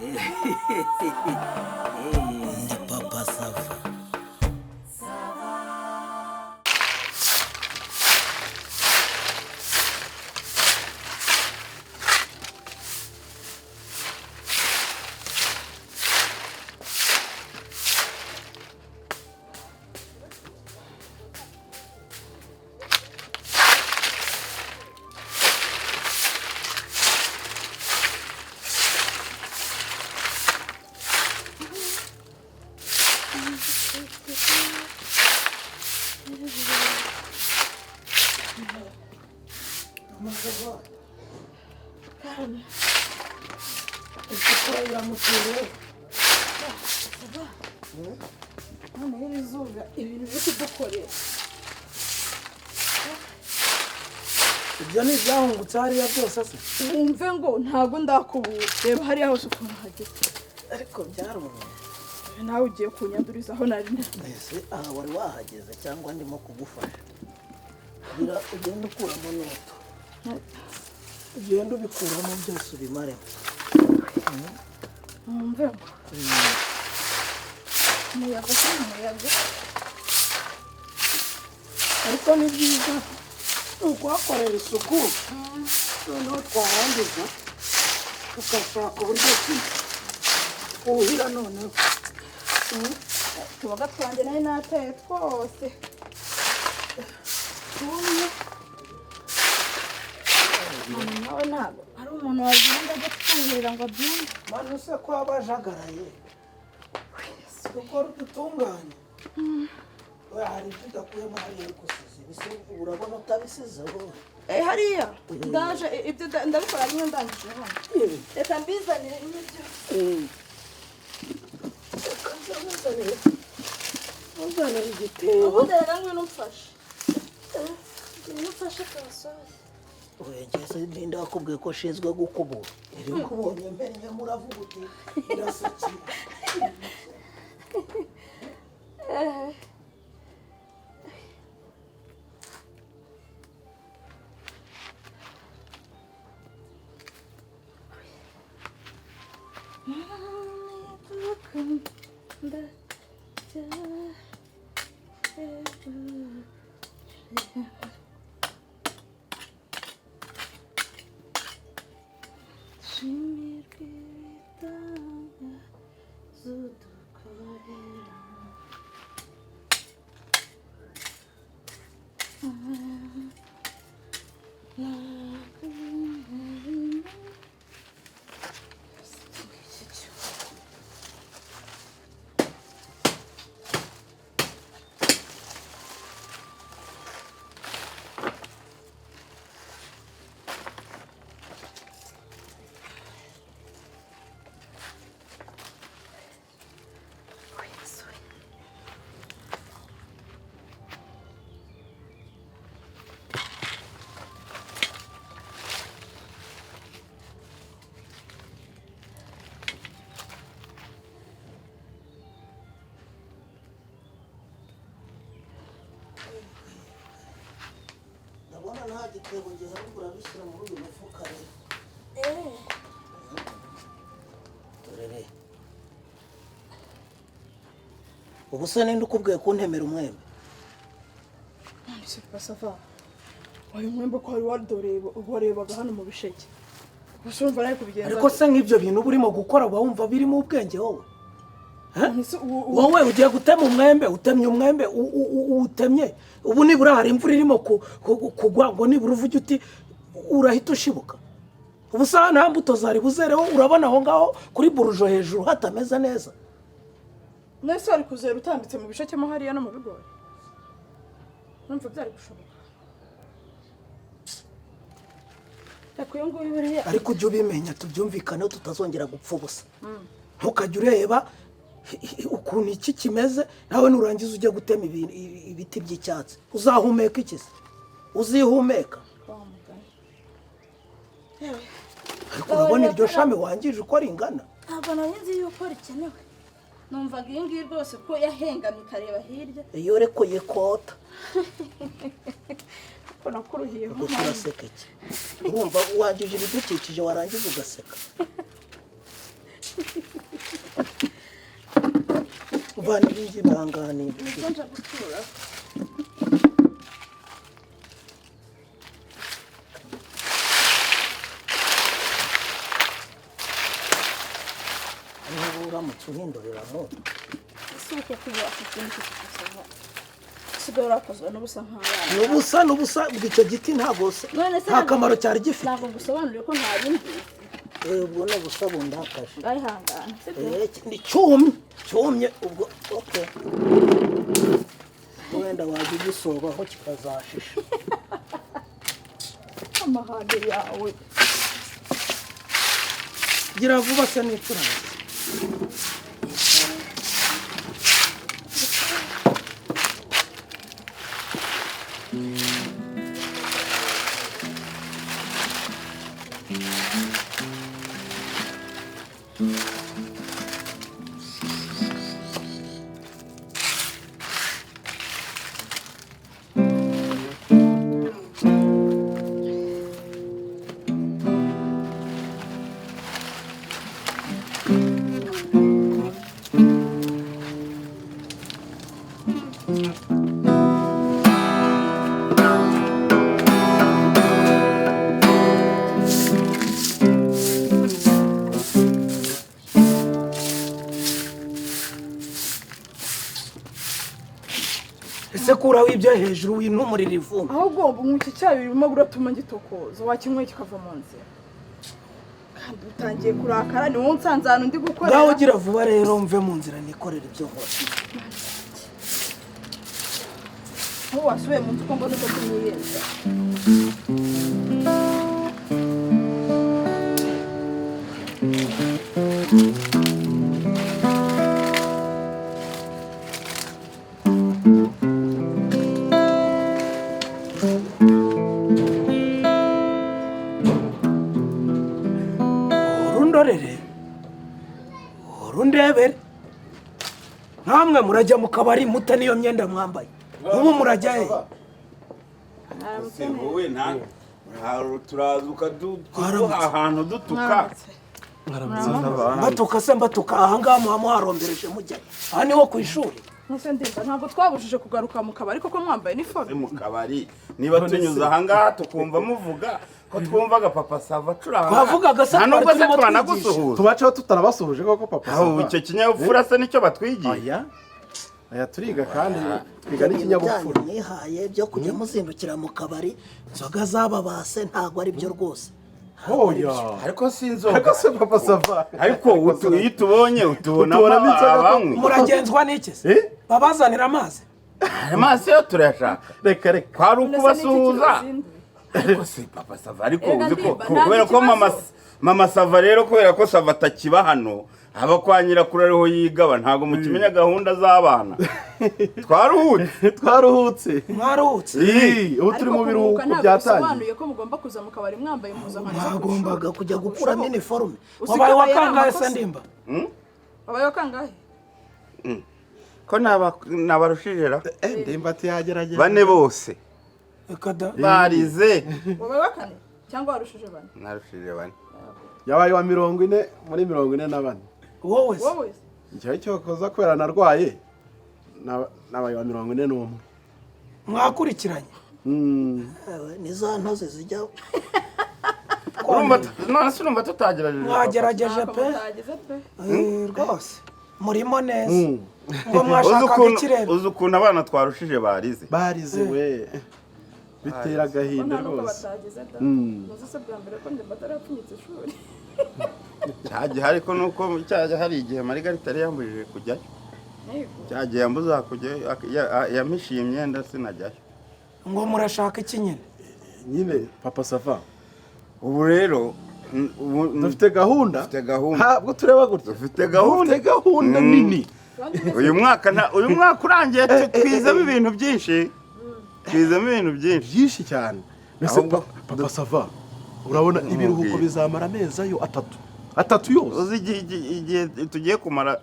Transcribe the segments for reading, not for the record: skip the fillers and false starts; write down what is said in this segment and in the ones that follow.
Ndi Papa Sava. Noneho iri zuba, ibintu biri kudukorera. Ibyo ni ibyahungutse hariya byose se? Wumve ngo ntabwo ndakubura. Reba hariya hose ukuntu hageze. Ariko byarumye. Nawe ugiye kunyanduriza aho nari ndi. Ese aha wari wahageze cyangwa ndimo kugufasha? Gira ugende ukuramo n'utu, ugende ubikuramo byose ubimaremo. Wumve ngo umuyaga si umuyaga. Ariko ni byiza, ni ukuhakorera isuku, noneho twarangiza tugashaka uburyo ki twuhira noneho. Utuboga twanjye nari nateye twose tumye. Nawe ntabwo ari umuntu wagenda ajya twuhirira ngo abyumve. Manu se ko aba ajagaraye, dukora udutunganye. We, hari ibyo udakuyemo hariya, ariko usize ibise, Urabona utabisize wowe. Eh, hariya ndaje. Ibyo ndabikora rimwe ndangije hano. Reka mbizanire n'ibyo. Reka nze muzanire igitebo. Ubundi reka ngwino umfashe. Ngwino umfashe kasozi. Wegeze, ninde wakubwiye ko ashinzwe gukubura? Ariko ubonye mbere muravuga uti irasukira. Shimirwa ibitangaza udukorera. Ndabona nta gitebo gihari, urabishyira muri uyu mufuka rero. Dore re, ubu se ninde ukubwiye kuntemera umwembe? None Basava, uyu mwembe ko wari wadoreba, warebaga hano mu bisheke gusa, urumva nawe kubigenza? Ariko se nk'ibyo bintu uba urimo gukora, uba wumva birimo ubwenge wowe? None se Wowe ugiye gutema umwembe, utemye umwembe, uwutemye ubu, nibura hari imvura irimo kugwa ngo nibura uvuge uti urahita ushibuka. Ubu saha nta mbuto zari buzereho. Urabona aho ngaho kuri burujo hejuru hatameze neza. None se wari kuzera utambitse mu bisheke mo hariya no mu bigori? Urumva byari gushoboka? Reka uyu nguyu buriya. Ariko ujye ubimenya, tubyumvikaneho, tutazongera gupfa ubusa. Ntukajya ureba ukuntu iki kimeze, nawe nurangiza ujye gutema ibiti by'icyatsi. Uzahumeka iki se? Uzihumeka? Wa mugani. Yewe. Ariko urabona iryo shami wangije uko ringana? Ntabwo nari nzi yuko rikenewe. Numvaga iyi ngiyi rwose ko yahengamye ikareba hirya. Iyo urekuye kota. Ko nakuruhiyeho. Ubwo turaseka iki? Urumva wangije ibidukikije, warangiza ugaseka. Vana ibingibi ahangaha ni ibyo. Nibyo nje gutura. Niba uramutse uhindurira mu Ese uko kuba afite ikintu cy'igusaba. Usigaye urakozwe n'ubusa nk'abana. N'ubusa, n'ubusa icyo giti ntabwo None se nta kamaro cyari gifite. Ntabwo ngusobanuriye ko nta bindi. Ubwo ni ubusa bundakaje. Ngayihangana. Sibyo? Ni cyumye, cyumye ubwo okay. Wenda wajya ugisobaho kikazashisha. Amahane yawe. Gira vuba se n'icuranga. Ese kuraho ibyo hejuru wintumurira ivumbi. Ahubwo unywa iki cyayi birimo uratuma ngitokoza, wakinyweye kikava mu nzira. Kandi utangiye kurakara, ni wowe unsanze ahantu ndi gukorera. Ngaho gira vuba rero mve mu nzira nikorera ibyo nkora. Aho wasubiye mu nzu ko mbona utatumyiyenza. Urundorere, urundebere. Nkamwe murajya mu kabari mute niyo myenda mwambaye. Ubu murajya he? Se wowe nta turazuka ahantu dutuka. Mbatuka se mbatuka ahangaha muha muharombereje mujya. Aha niho ku ishuri. Nse ndimba ntabwo twabujije kugaruka mu kabari koko mwambaye niforume. Mu kabari niba tunyuze ahangaha tukumva muvuga ko twumvaga Papa Sava acuranga. Twavugaga se nubwo se twanagusuhuza. Tubaceho tutarabasuhuje koko Papa Sava. Icyo kinyabupfura se nicyo batwigiye. Oya. Aya turiga kandi twiga n'ikinyabupfura. Mwihaye byo kujya muzindukira mu kabari inzoga zababase ntabwo ari byo rwose. Oya. Ariko si inzoga. Ariko se Papa Sava. Ariko iyo tubonye utubonamo abanywi. Muragenzwa n'iki se? Babazanira amazi. Amazi yo turayashaka. Reka reka. Kwari ukubasuhuza. Ariko si Papa Sava ariko uzi ko kubera ko Mama Sava rero kubera ko Sava atakiba hano aba kwa nyirakuru ariho yigaba ntago mukimenya gahunda z'abana. Twaruhutse. Twaruhutse. Mwaruhutse. Ubu turi mu biruhuko byatangiye. Bisobanuye ko mugomba kuza mu kabari mwambaye impuzankano. Mwagombaga kujya gukuramo iniforume. Wabaye wakangahe se ndimba? Wabaye wakangahe? Ko nabarushije ra? Ndimba ati yagerageza. Bane bose. Kada barize. Wabaye wakane cyangwa warushije bane? Narushije bane. Yabaye wa 40 muri 44. Wowe se? Wowe se? Icyo cyokoza kubera narwaye nabaye wa 41. Mwakurikiranye. Ni za ntozi zijya. Urumva none se urumva tutagerageje. Mwagerageje pe. Rwose. Murimo neza. Ngo mwashakaga ikirere. Uzi ukuntu abana twarushije barize. Barize we. Bitera agahinda rwose. Muzi se bwa mbere ko ndimba atarapfunyitse ishuri. Cyagiye ariko nuko cyaje hari igihe Margarita yari yambujije kujyayo. Cyagiye yambuza kujyayo yampishiye imyenda sinajyayo. Ngo murashaka iki nyine? Nyine Papa Sava. Ubu rero dufite gahunda. Dufite gahunda. Ntabwo tureba gutya. Dufite gahunda. Dufite gahunda nini. Uyu mwaka urangiye twizemo ibintu byinshi. Twizemo ibintu byinshi. Byinshi cyane. Mbese Papa Sava urabona ibiruhuko bizamara amezi ayo atatu. Atatu yose. Uzi igihe tugiye kumara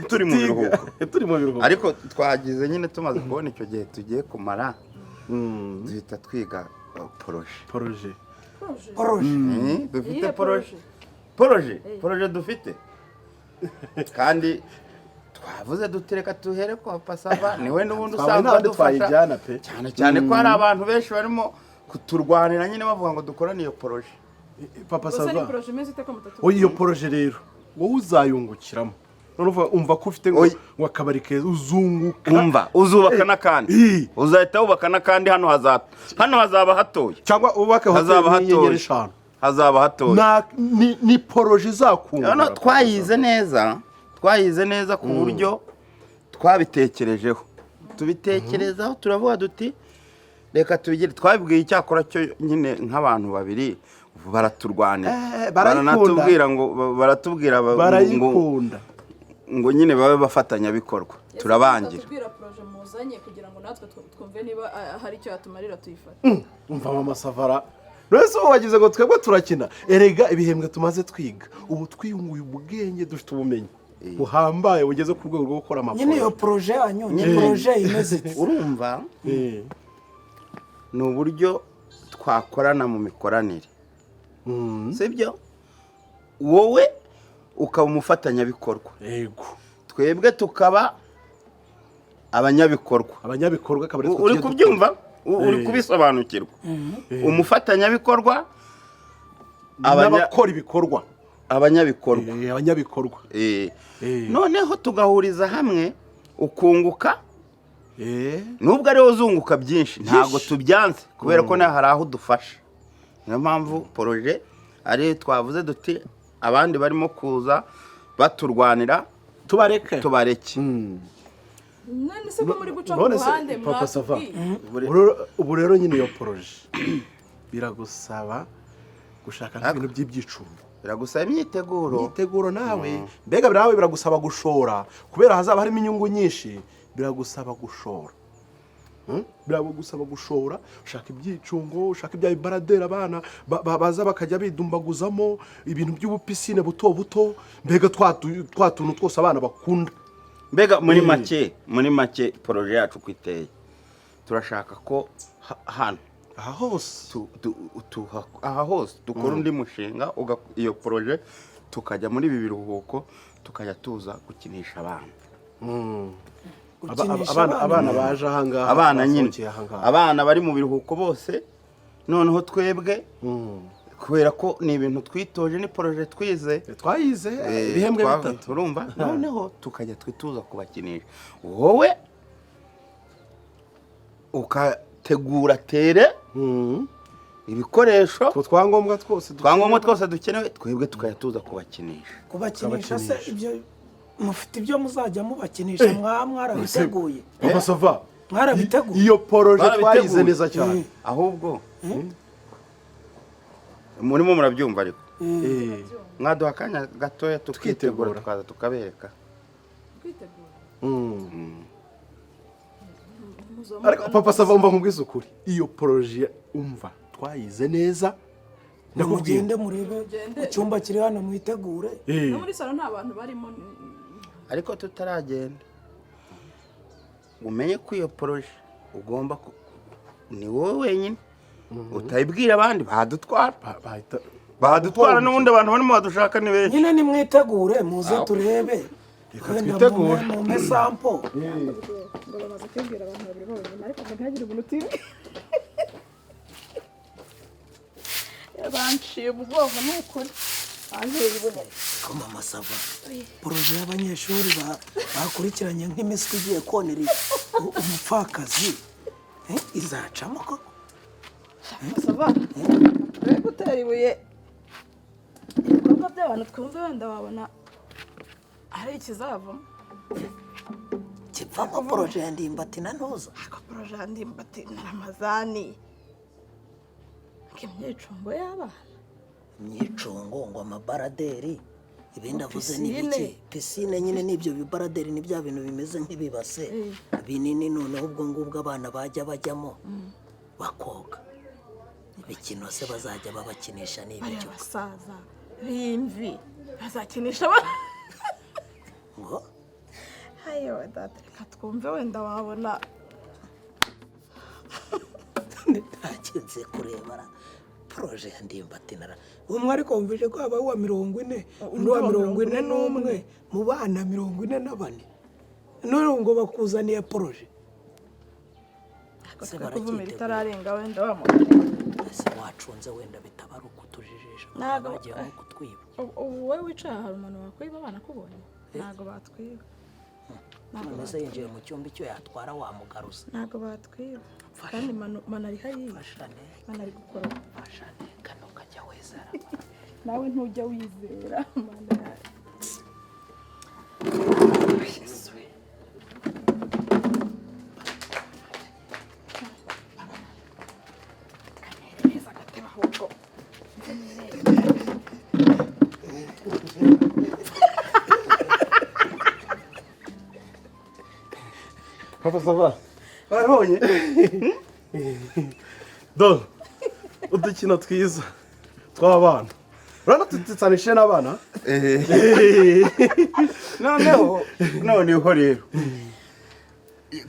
turi mu biruhuko. Turi mu biruhuko. Ariko twagize nyine tumaze kubona icyo gihe tugiye kumara. Duhita twiga poroje. Poroje. Poroje. Dufite poroje. Poroje. Poroje dufite. Kandi Twavuze dutereka tuhere kwa Papa Sava, niwe n'ubundi Twabaye usanzwe n'abandi adufasha, twayijyana pe. cyane cyane ko hari abantu benshi barimo kuturwanira nyine bavuga ngo dukorane iyo projet. Papa Gusa ni Sava, projet imeze ite ko mutatu? Oya, iyo projet rero wowe uzayungukiramo. None umva ko ufite ngo Oya. ngo akabari keza, uzunguka. Umva, uzubaka n'akandi, Eh. uzahita wubaka n'akandi. Hano hazaba hatoye. Cyangwa wubake Hazaba hoteli y'inyenyeri hatoye. 5. Hazaba hatoye. Ni projet izakungura. Hano twayize neza, twayize neza ku buryo twabitekerejeho, tubitekerezaho, turavuga duti reka tubigire. Twabibwiye icyakora cyo nyine nk'abantu babiri baraturwanira. Eh, barayikunda. Baranatubwira ngo baratubwira ngo Barayikunda. ngo nyine babe bafatanyabikorwa, turabangira. Tubwira projet muzanye kugira ngo natwe twumve niba hari icyo yatumarira tuyifata. Umva Mama Savara, rero ubu wagize ngo twebwe turakina. Erega ibihembwe tumaze twiga, ubu twiyunguye ubwenge, dufite ubumenyi buhambaye bugeze ku rwego rwo gukora Nyine iyo amafaranga. projet yanyu ni projet imeze ite? Urumva, ni uburyo twakorana mu mikoranire, sibyo? Wowe ukaba umufatanyabikorwa, Yego. twebwe tukaba abanyabikorwa. Abanyabikorwa akaba ari twe Uri tujya. kubyumva? Uri kubisobanukirwa? Umufatanyabikorwa, N'abakora ibikorwa. abanyabikorwa. Abanyabikorwa. Noneho tugahuriza hamwe, ukunguka nubwo ariwo uzunguka byinshi, ntabwo tubyanze kubera ko nawe hari aho udufasha. Niyo mpamvu projet ari twavuze duti abandi barimo kuza baturwanira Tubareke. tubareke. None se ko muri guca ku None se, ruhande, Papa Sava, mwatubwiye? Ubu rero nyine iyo projet biragusaba gushaka nk'ibintu by'ibyicungo. Biragusaba imyiteguro. Imyiteguro nawe, mbega nawe biragusaba gushora kubera hazaba harimo inyungu nyinshi. Biragusaba gushora. Biragusaba gushora, ushaka ibyicungo, ushaka ibya bibaraderi abana baza bakajya bidumbaguzamo, ibintu by'ubupisine buto buto, mbega twa tuntu twose abana bakunda. Mbega muri make projet yacu uko iteye, turashaka ko hano Aha hose. aha hose dukora undi mushinga, iyo projet tukajya muri ibi biruhuko tukajya tuza gukinisha abana. Gukinisha Abana, abana. abana baje ahangaha, Abana nyine, basohokeye ahangaha. abana bari mu biruhuko bose. Noneho twebwe, kubera ko ni ibintu twitoje, ni projet twize, Twayize ibihembwe 3. Urumva, noneho tukajya twituza kubakinisha, wowe ukategura tere, ibikoresho, Utwo twangombwa twose. Twangombwa twose dukenewe, twebwe tukajya tuza kubakinisha. Kubakinisha se, ibyo mufite ibyo muzajya mubakinisha mwarabiteguye? Papa Sava, Mwarabiteguye? iyo projet twayize Barabiteguye. neza cyane. Ahubwo murimo murabyumva, ariko mwaduha akanya gatoya tukitegura, Tukitegura. tukaza tukabereka. Kwitegura. Ariko Papa Sava, umva nkubwize ukuri, iyo projet umva twayize neza, ndakubwira. Mugende murebe Mugende. mu cyumba kiri hano mwitegure. No muri salo nta bantu barimo. Ariko tutaragenda, umenye ko iyo projet ugomba ni wowe wenyine utayibwira, abandi badutwara. Badutwara n'ubundi, abantu barimo badushaka ni benshi. Nyine nimwitegure muze turebe. Reka Wenda twitegure. mumpe sample. Ngo bamaze kwibwira abantu babiri bonyine, ariko ngo ntihagire umuntu utibwira. Banciye ubwoba, ni ukuri banteye ibunebe. Ko Mama Sava, projet y'abanyeshuri bakurikiranye nk'imiswi igiye konera umupfakazi, izacamo koko? Sava, twe gutera ibuye ibikorwa by'abantu, twumve wenda wabona hari ikizavamo. Kivamo projet ya Ndimbati na Ntuza. Ariko projet ya Ndimbati na Ramazani, imyicungo y'abana. Imyicungo, ngo amabaraderi, ibindi avuze ni Pisine. ibiki? Pisine nyine n'ibyo bibaraderi ni bya bintu bimeze nk'ibibase binini. Noneho ubwo ngubwo abana bajya bajyamo bakoga. Imikino se bazajya babakinisha ni Bariya ibiki? basaza b'imvi bazakinisha abana? Ngo Ayewe data, reka twumve wenda wabona. Ntagenze kureba projet ya Ndimbati na Umwe ariko wumvise ko habaho uwa 40, undi wa 41 mu bana 44. None ngo bakuzaniye projet. Se Kuvumira baracyiteguye? itararenga wenda wamugana. Ese wacunze wenda bitaba ari ukutujijisha, Ntabwo- bagiye nko kutwiba? Ubu wowe wicaye hari umuntu wakwiba abana akubonye? Ntabwo batwiba. Ntabwo. None se yinjiye mu cyumba, icyo yatwara wamugaruza? Ntabwo batwiba kandi Manu ari hariya. Fasha neka. Manu ari gukoropa. Fasha neka, ntukajya wizera. Nawe ntujya wizera, Mana yawe. Yesu we. Kaneza agatebe ahubwo. Papa Sava, barabonye do udukino twiza tw'abana, urabona tutitsanishije n'abana. Noneho rero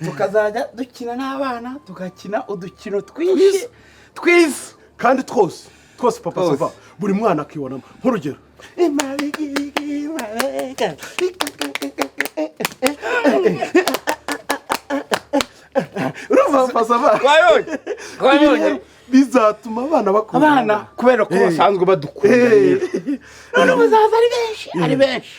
tukazajya dukina n'abana, tugakina udukino twinshi twiza. Kandi twose twose, Papa Twose. Sava, buri mwana akibonamo. Nk'urugero: urumva, Papa Sava? Wabonye, wabonye. Bizatuma abana bakunda. Abana kubera ko basanzwe badukunda rero, none bazaza ari benshi, ari benshi.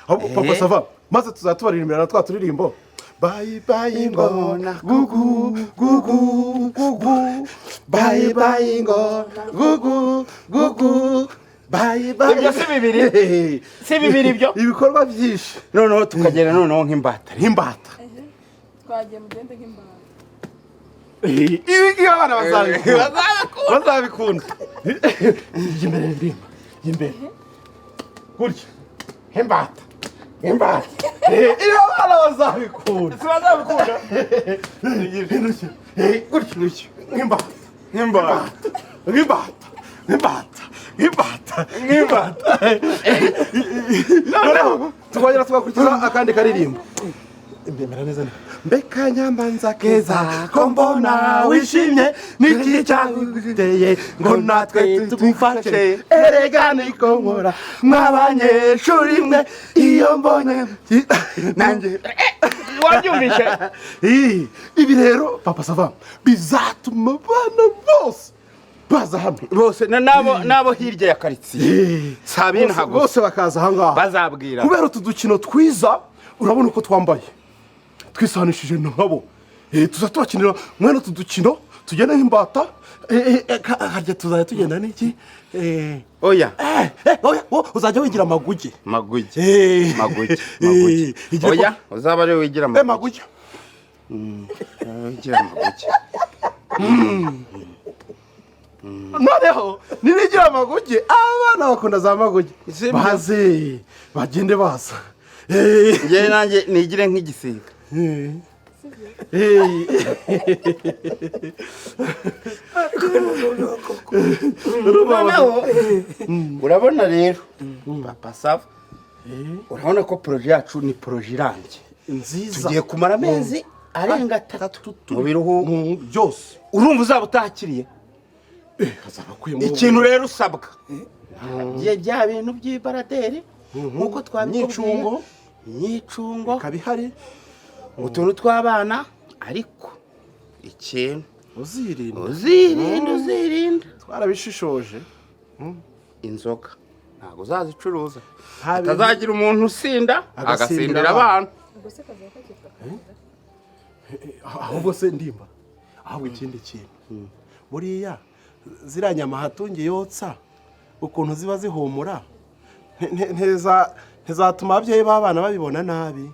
Ahubwo, Papa Sava, maze tuzajya tubaririmbira na twa turirimbo: bayi bayi ngona gugu gugu gugu, bayi bayi ngona gugu gugu, bayi bayi. Ibyo si bibiri? Si bibiri ibyo? Ibikorwa byinshi. Noneho tukagera noneho nk'imbata. Nk'imbata. Twagiye, mugende nk'imbata. Ibi ngibi abana bazabikunda, bazabikunda. Jya imbere, ndimba, jya imbere gutya nk'imbata, nk'imbata. Ibi abana bazabikunda. Si bazabikunda? Gutya gutya. Nk'imbata. Nk'imbata. Nk'imbata, nk'imbata, nk'imbata, nk'imbata. Noneho tukongera tugakurikiza akandi karirimbo. Mbemera neza ni mbeka nyamanza keza, ko mbona wishimye, niki cyaguteye ngo natwe tugufashe? Erega niko nkora mw'abanyeshuri mwe, iyo mbonye Nanjye wabyumvishe. Ibi rero, Papa Sava, bizatuma abana bose baza hano. Bose n'abo hirya ya karitsiye, si ab'inaha gusa. Bose bakaza ahangaha. Bazabwira. Kubera utu dukino twiza, urabona uko twambaye, twisanishije nabo. Tuza tubakinira mwene utu dukino, tugenda nk'imbata. Harya tuzajya tugenda n'iki? Oya. Oya, uzajya wigira amaguge. Maguge. Maguge. Maguge. Maguge, oya, uzaba ari wigira maguge. Maguge, wigira maguge. Noneho ninigira amaguge, abana bakunda za maguge. Sibyo. Baze bagende baza. Njyewe nanjye nigire nk'igisiga. Noneho urabona rero, Papa Sava, urabona ko projet yacu ni projet irambye. Nziza. Tugiye kumara amezi arenga 3 mu biruhuko. Byose. Urumva uzaba utakiriye. Azaba akuyemo. Ikintu rero usabwa, bya bintu by'ibaraderi nk'uko twabikubwiye. Imyicungo. Imyicungo. Ikaba ihari. Utuntu tw'abana, ariko ikintu Uzirinda. Uzirinda, uzirinda. Twarabishishoje. Inzoga ntabwo uzazicuruza. Nta bintu- Hatazagira umuntu usinda Agasindira agasindira abana. abana. Ubwo se kaziba kakitwa kaziba? Ahubwo se ndimba, ahubwo ikindi kintu, buriya ziriya nyama hatungi yotsa, ukuntu ziba zihumura, ntizatuma ababyeyi b'abana babibona nabi,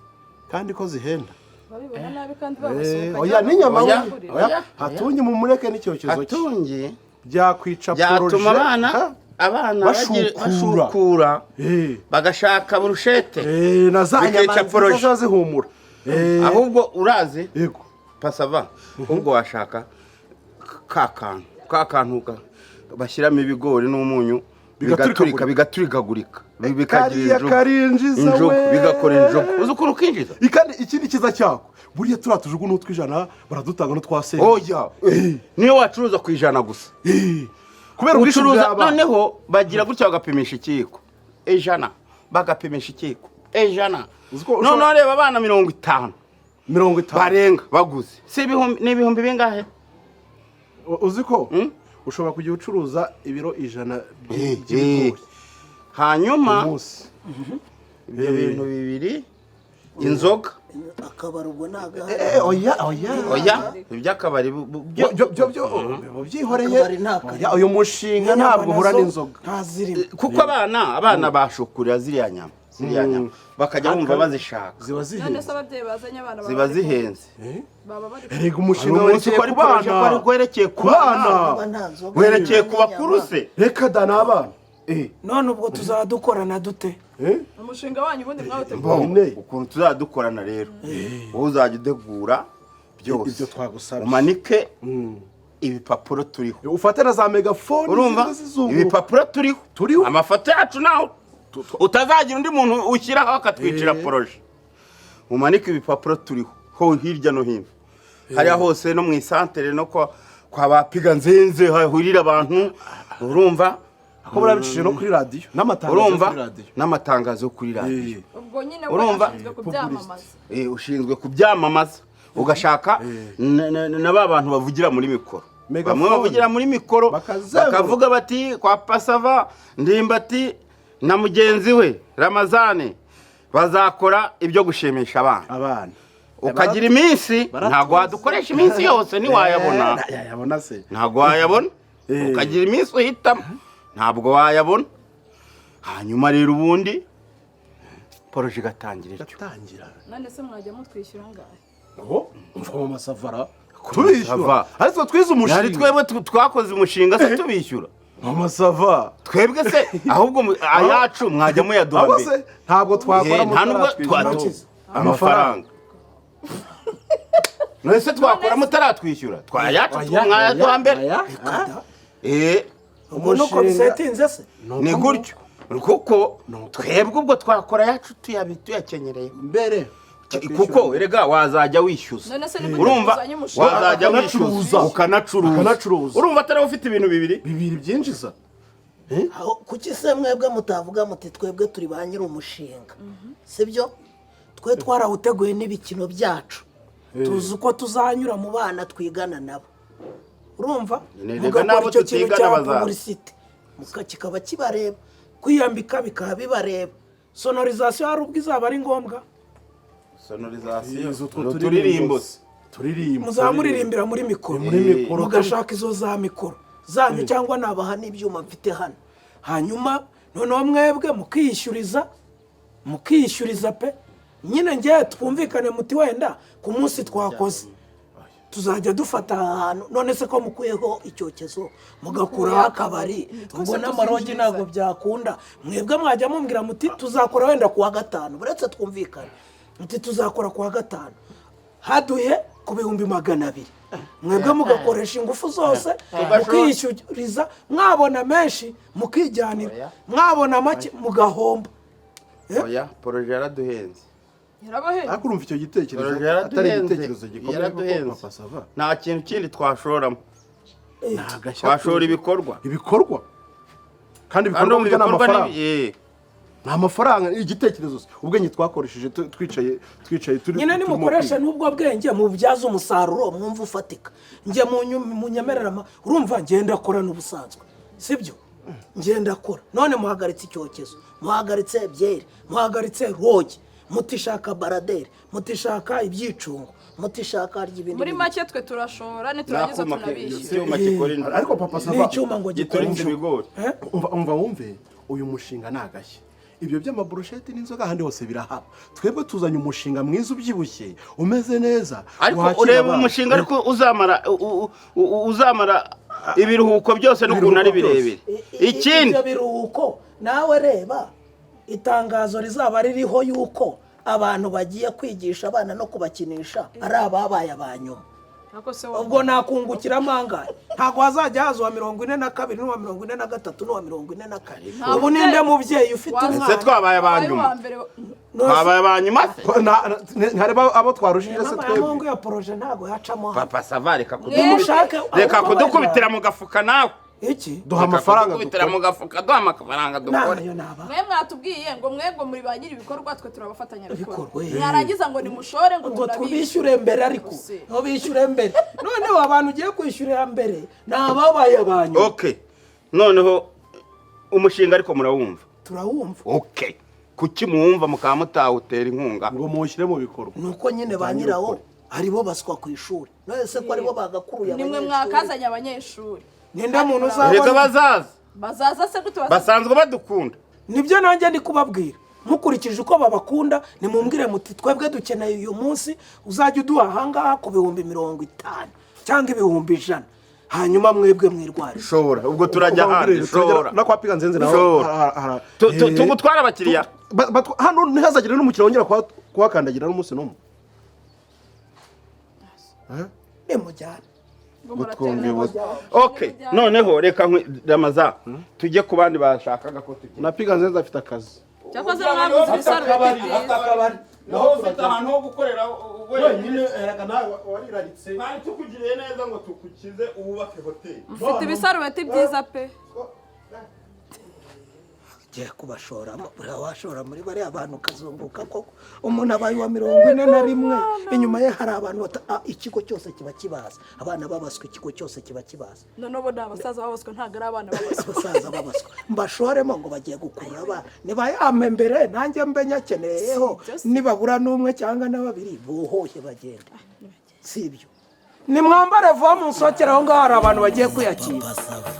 kandi ko zihenda? Babibona nabi kandi babasohokanye. Oya, n'inyama. Oya, We, oya, hatungi mumureke n'icyokezo cye. Hatungi Byakwica byatuma projet. abana Ha? abana Bashukura. bashukura bagashaka burushete. Na za Bikica nyama nziza projet. ziba zihumura. Ahubwo urazi, Yego. Pasava, ahubwo washaka ka kantu bashyiramo ibigori n'umunyu, bigaturika, bigaturikagurika, bikagira Kariya injugu. karinjiza. Injugu. We. Bigakora injugu, uzi ukuntu kinjiza? Kandi ikindi cyiza cyako, buriya turiya tujugu n'utw'ijana baradutanga n'utwa se. Oya, niyo wacuruza ku 100 gusa. Kubera ubwinshi Ucuruza bw'abana. Noneho bagira gutya, bagapimisha ikiyiko 100, bagapimisha ikiyiko. 100. Uzi ko ushobora- Noneho reba abana 50 50 barenga baguze, si ibihumbi, ni ibihumbi bingahe? Uzi ko ushobora kujya ucuruza ibiro 100 by'ibigori Hanyuma ku munsi. Ibyo bintu bibiri, inzoga. Akabari ubwo ni agahari? Oya, oya. Oya, iby'akabari Byo byihoreye. Akabari ni akabari. Oya, uyu mushinga ntabwo uhura n'inzoga. Ntazirimo. Kuko abana bashukurira ziriya nyama bakajya bumva bazishaka. Ziba None se zihenze. ababyeyi bazanye abana baba Ziba bari- zihenze. Baba bari Erega umushinga Hari umunsi werekeye ko ari ku bana. projet ko ari werekeye ku Ku bana. Niba nta nzoga, Werekeye ku n'inyama. bakuru se? Reka da, ni abana. None ubwo tuzaba dukorana dute? Umushinga wanyu ubundi mwawuteguye? Bo, Nyine. ukuntu tuzadukorana rero, wowe uzajya utegura byose. Ibyo twagusabye. Umanike ibipapuro turiho. Ufate na za megafone Urumva, ziba zizunguruka. ibipapuro turiho. Turiho. Amafoto yacu, naho utazagira undi muntu ushyiraho akatwicira projet. Umanike ibipapuro turiho ho hirya no hino, hariya hose, no mu isantere, no kwa ba piga nzenze hahurira abantu, urumva? Ko burabicishije no kuri radiyo n'amatangazo yo Urumva, kuri radiyo. N'amatangazo kuri radiyo. Ubwo nyine we Urumva? ashinzwe kubyamamaza. Ushinzwe kubyamamaza, ugashaka na ba bantu bavugira muri mikoro. Megafone. Bamwe bavugira muri mikoro. Bakazenguruka. Bakavuga bati: "Kwa Pasava, Ndimbati na mugenzi we Ramazane bazakora ibyo gushimisha abana." Abana. Ukagira iminsi. Baratuzi. Ntabwo wadukoresha iminsi yose, ntiwayabona. Yayabona se? Ntabwo wayabona. Ukagira iminsi uhitamo, ntabwo wayabona. Hanyuma rero ubundi projet igatangira ityo. Gatangira. None se mwajya mutwishyura angahe? Ngo mva mu masavara turishyura. Sava. Ariko twize Hari umushinga. twebwe twakoze umushinga se tubishyura? Mama Sava. Twebwe se ahubwo ayacu mwajya muyaduha Abo mbere. se ntabwo twakora Nta nubwo mutaratwishyura. amafaranga. None se twakora mutaratwishyura? Twayacu Oya, mwayaduha oya, mbere. oya. Ubwo nuko Umushinga- bisetinze se? Ni gutyo, kuko twebwe ubwo twakora ayacu tuyakenyereye Mbere. Kuko erega wazajya wishyuza. None se ni gute Urumva, muzanye umushinga? wazajya wishyuza Ukanacuruza. ukanacuruza. Ukanacuruza. Urumva atari ufite ibintu bibiri? Bibiri byinjiza. Aho, kuki se mwebwe mutavuga muti: "Twebwe turi ba nyiri umushinga, sibyo? Twe twarawuteguye n'ibikino byacu, tuzi uko tuzanyura mu bana twigana nabo," urumva? Rega Mugakora n'abo icyo kintu tutigana cya bazaza. Publicité kikaba kibareba. Kwiyambika bikaba Bikaba bibareba. Sonorisation hari ubwo izaba ari ngombwa? Sonorisation. Izo two Turirimbo se. Turirimbo. Muzamuririmbira muri mikoro. Muri mikoro. Mugashaka izo za mikoro zanyu cyangwa Nabaha n'ibyuma mfite hano. Hanyuma noneho mwebwe mukiyishyuriza pe. Nyine ngewe twumvikane muti: "Wenda ku munsi twakoze tuzajya dufata aha hantu." None se ko mukuyeho icyokezo, mugakuraho akabari, ubwo n'amarogi ntabwo byakunda. Mwebwe mwajya mumbwira muti: "Tuzakora wenda ku wa gatanu," Uretse twumvikane. Muti: "Tuzakora ku wa gatanu, haduhe ku 200,000." Mwebwe mugakoresha ingufu zose mukiyishyuriza, mwabona menshi mukijyanira, mwabona make mugahomba. Oya, projet yaraduhenze. Yarabahenze. Ariko urumva icyo gitekerezo Projet atari yaraduhenze. igitekerezo gikomeye koko? Yaraduhenze. Papa Sava. Nta kintu kindi twashoramo. Ni agashya. Twashora ibikorwa. Ibikorwa kandi Kandi ibikorwa urumva burya ni ibikorwa amafaranga. Ni amafaranga. Igitekerezo se, ubwenge twakoresheje twicaye turi Nyine turimo nimukoresha kwiga. n'ubwo bwenge mubyaze umusaruro mwumva ufatika. Njye munyemerera urumva ngenda akora n'ubusanzwe, sibyo? Ngenda akora. None muhagaritse icyokezo, muhagaritse byeri, muhagaritse rogi, mutishaka baraderi, mutishaka ibyicungo, mutishaka ry'ibindi. Muri make twe turashora, niturangiza N'akuma tunabishyura. icyuma gikora inzu. Ariko Papa Sava, N'icyuma ngo gikore Gituritse ibigori. Eh? Umva wumve, uyu mushinga ni agashya. Ibyo by'amaburusheti n'inzoga ahandi hose birahaba. Twebwe tuzanye umushinga mwiza, ubyibushye, umeze neza, Ariko wakira ureba abana. umushinga, ariko uzamara uzamara ibiruhuko byose n'ukuntu ari Ibiruhuko byose. birebire. Ikindi Ibyo biruhuko, nawe reba itangazo rizaba ririho yuko Abantu bagiye kwigisha abana no kubakinisha ari ababaye aba nyuma. Ariko se wowe Ubwo nakungukiramo angahe? Ntabwo hazajya haza uwa 42 n'uwa 43 n'uwa 44. Nta Ubu ninde mubyeyi ufite Waza- umwana? Ese twabaye aba wabaye nyuma? uwa mbere. Twabaye aba nyuma se? Ko ntareba abo twarushije se Mama ya twebwe? Mungu, ya projet ntabwo yacamo hano. Papa Sava, reka Mwebwe- Nimushake reka ahubwo kudukubitira mu gafuka nawe. Iki? Duha amafaranga Dukubitira dukore. mu gafuka, duha amafaranga dukore. Nayo naba. Mwe mwatubwiye ngo mwebwe muri ba nyiri ibikorwa, twe turabafatanyabikorwa. Ibikorwa, eh. Mwarangiza ngo nimushore, ngo Ngo turabishyure. tubishyure mbere ariko. Se. Ngo bishyure mbere. Noneho abantu ugiye kwishyurira mbere ni ababaye abanyu. Okay, noneho umushinga ariko murawumva? Turawumva. Okay, kuki muwumva mukaba mutawutera inkunga? Ngo muwushyire mu bikorwa. Ni uko nyine ba nyirawo aribo baswa ku ishuri, none se ko aribo bagakuruye Nimwe abanyeshuri? mwakazanye abanyeshuri. Ninde muntu Reka uzabona? bazaza. Bazaza se gute? Bazaza. Basanzwe badukunda. Nibyo nanjye ndi kubabwira. Mukurikije uko babakunda, nimumbwire muti: "Twebwe dukeneye uyu munsi uzajya uduha ahangaha ku 50,000 cyangwa 100,000," hanyuma mwebwe mwirware. Shora, ubwo turajya ahandi, shora. No kwa Piga Nzenze naho. Shora. Tugutwara abakiriya. Hano ntihazagire n'umukiriya wongera kuhakandagira n'umunsi n'umwe. Nimujyane. Ngo Gutwumva muratera. ibuze. Okay, noneho reka ramaza tujye ku bandi bashakaga ko tujya. Na Piga Nzenze afite akazi. Cyakoze mwaguze ibisarubeti byiza. Naho ufite ahantu ho gukorera wenyine. Erega nawe wariraritse. Twari tukugiriye neza ngo tugukize wubake hoteli. Mufite ibisarubeti byiza pe. Ugiye kubashoramo, buriya washora muri bariya bantu ukazunguka koko. Umuntu abaye uwa 41, inyuma ye hari abantu ikigo cyose kiba kibaza, abana babaswa, ikigo cyose kiba kibaza. None ubu ni abasaza babaswa, ntabwo ari abana babaswa. Abasaza babaswa mbashoremo ngo bagiye gukurura abana, nibayampe mbere nanjye mbe nyakeneyeho. Si ibyo se. Nibabura n'umwe cyangwa na babiri, buhohe bagende, si ibyo. Nimwambare vuba, munsohokere aho ngaho, hari abantu bagiye kwiyakira. Papa Sava.